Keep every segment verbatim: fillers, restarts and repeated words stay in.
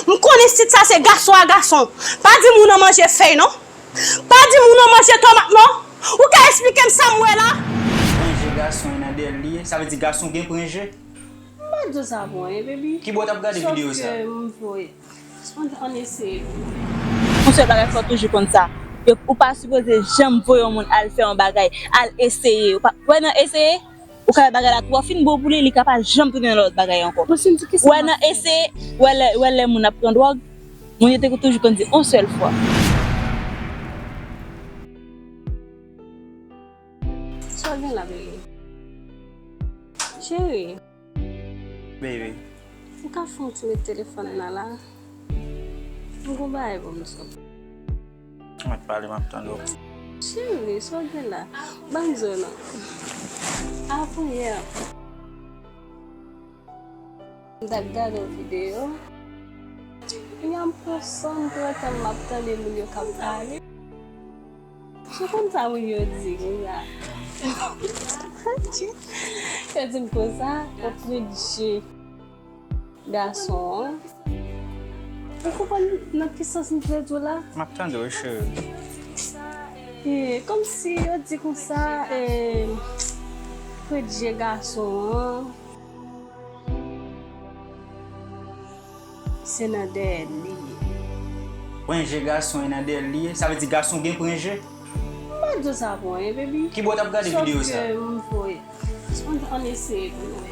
M konnen sit sa se gason a gason. Pa di moun nan manje fèy non. Pa di moun nan manje tomat non. Ou ka esplike m sa m wè la? Manje gason e nan dèyè l li ye. Sa vle di gason gen prenje? M pa di w sa pou anyen, baby. Ki bò w t ap gade videyo sa? Sòf ke m voye. An, an eseye. Yon sèl bagay fò w toujou konn sa. Yo, ou pa sipoze janm voye yon moun al fè yon bagay, al eseye. Ou pa, wè nan eseye, ou ka wè bagay la twò fin bon pou li, li ka pa janm tounen nan lòt bagay ankò. Mwen, si m di kisa m ap fè? Wè nan eseye, wè lè, wè lè moun ap pran dwòg, moun yo te toujou konn di yon sèl fwa. Sa w gen la, baby? Cheri. Baby. Ou ka fè yon ti met telefòn nan la? M gon bagay pou m di w. Mèt pale, m ap tande w. Cheri, sa w gen la? Ban m di w non. Avan yè, m t ap gade yon videyo. Kounya m pran san m pran tan m ap tande moun yo k ap pale. Ou konn sa moun yo di konsa? Yo di m konsa, yo prejije gason an. Ou konprann nan ki sans m vle di w la? M ap tande w, cheri. E, kòmsi yo di konsa, e, prejije gason an. Se nan dèyè l li ye. Prenje gason e nan dèyè l li ye? Sa vle di gason gen prenje? M pa di w sa pou anyen, baby. Ki bò w t ap gade videyo sa? Sòf ke m voye. An, an eseye pou nou wè.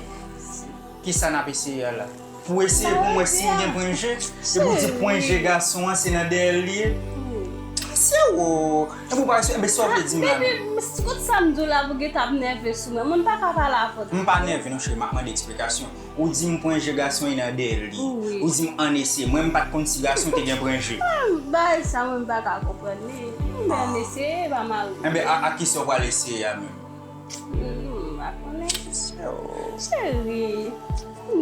Kisa n ap eseye a la? Pou eseye pou m wè si m gen prenje? Epi w di prenje gason an se nan dèyè l li ye? Wi. Mesye wo! Epi w pa, enben sa w vle di m la menm? Baby, kout sa m di w la pou gentan ap nève sou mwen. Moun pa ka pale avè w. M pa nève non, cheri, m ap mande eksplikasyon. Ou di m pran je gason e nan dèyè l li. Wi. Ou di m ann eseye. Mwen, m pa t konn si gason te gen pran je. Ah, bagay sa, mwen, m pa ka konprann li. Mwen, ann eseye, pa mari m. Enben, a, a kisa w pral eseye a menm? Hmm, m pa konnen. Cheri,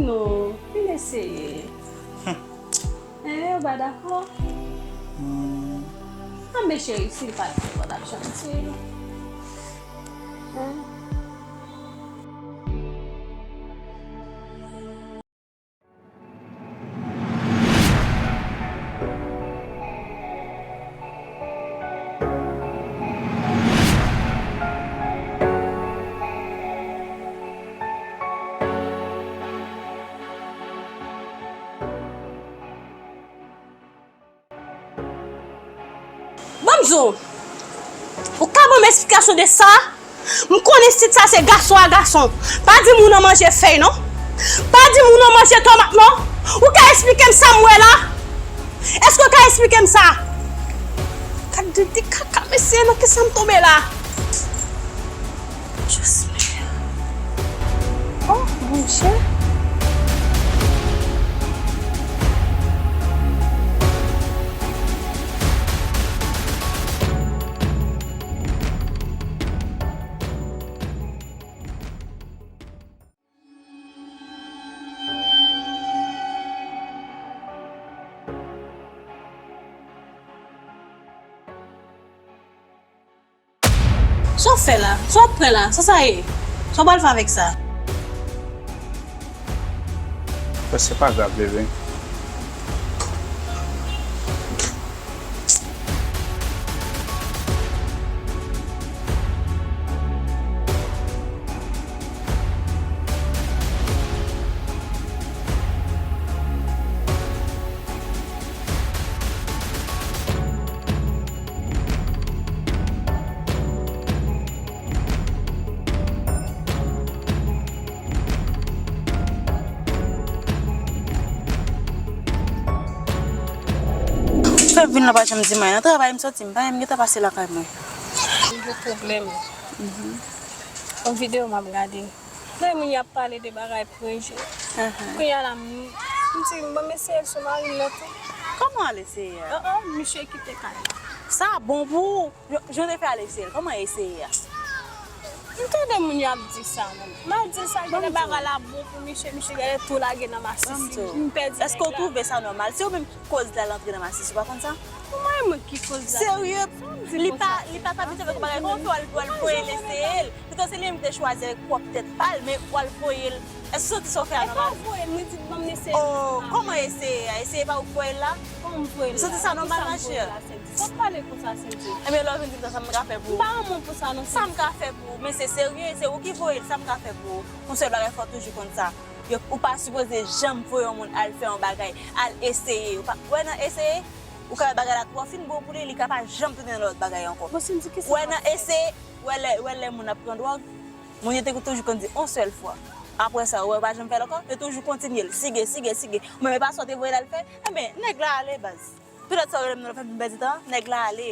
non, vin eseye. Hein, ou pa dakò? Hmm. Anben, cheri, si l pa dakò, n ap chanje. Hein? Ban m di w, ou ka ban m esplikasyon de sa? M konnen sit sa se gason a gason. Pa di moun nan manje fèy non. Pa di moun nan manje tomat non. Ou ka esplike m sa m wè la? Èske w ka esplike m sa? Gad de, de kaka, mesye, nan kisa m tonbe la? Joseph. Oh, Bondye. Sa w fè la? Sa w ap pran la? Sa sa ye? Sa w pral fè avèk sa? Bon, se pa grav, bebe. Fè vin la pa janm di m anyen. Nan travay m soti, m pa menm gentan pase lakay mwen. M gen pwoblèm. Yon videyo m ap gade. Lè moun y ap pale de bagay prenje. Kounye a la, m, m di, bon, m eseye l sou mari m nan tou. Kòman al eseye a? Oh, oh, misye kite kay la. Sa bon pou ou? Jan, jan w te fè al eseye l, kòman eseye a? M tande moun y ap di sa, non. M ap di sa, genlè bagay la bon pou misye, misye genlè tou lage nan masisi. M pèdi nèg la. Èske w twouve sa nòmal? Se ou menm ki koz l al antre nan masisi, ou pa konn sa? Pou mwen, Mwen ki koz la. Serye? Li pa, li pa ka abitye avèk yon bagay. Kòman w fè w al, w al voye l eseye l? Poutan se li menm ki te chwazi avèk pwòp tèt pa l, men w al voye l. Èske w santi sa w fè a nòmal? E pa voye l, mwen di ban m eseye. Oh, kòman eseye a? Eseye pa ou k voye l la? Kòman m voye l la? Ou santi sa nòmal, ma chère? Sa w pale konsa, Cynthia? Ebyen, lè w vin di m sa, sa m ka fè pou ou? M pa renmen w pou sa non. Sa m ka fè pou ou? Men se serye, se ou ki voye l, sa m ka fè pou ou? Yon sèl bagay, fò w toujou konn sa. Yo, ou pa sipoze janm voye yon moun al fè yon bagay, al eseye. Ou pa, ou wè nan eseye, ou ka wè bagay la twò fin bon pou li, li ka pa janm tounen nan lòt bagay ankò. Ou wè nan eseye, ou wè lè, ou wè lè moun ap pran dwòg, moun yo te toujou konn di yon sèl fwa. Apre sa, ou wè yo pa janm fè l ankò, yo toujou kontinye l, sige, sige, sige. Ou menm e pa sa w te voye l al fè, enben, nèg la ale, baz. Petèt sa w rele m nan, fè m pèdi tan, nèg la ale.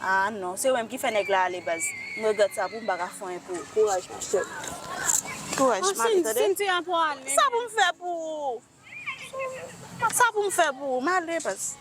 Ah non, se ou menm ki fè nèg la ale, baz. M regrèt sa pou ou, m pa ka fè anyen pou ou. Kouraj, ma chère. Kouraj, m ale, tande? Cynthia, pou ale. Sa pou m fè pou ou? Sa pou m fè pou ou? M ale, baz.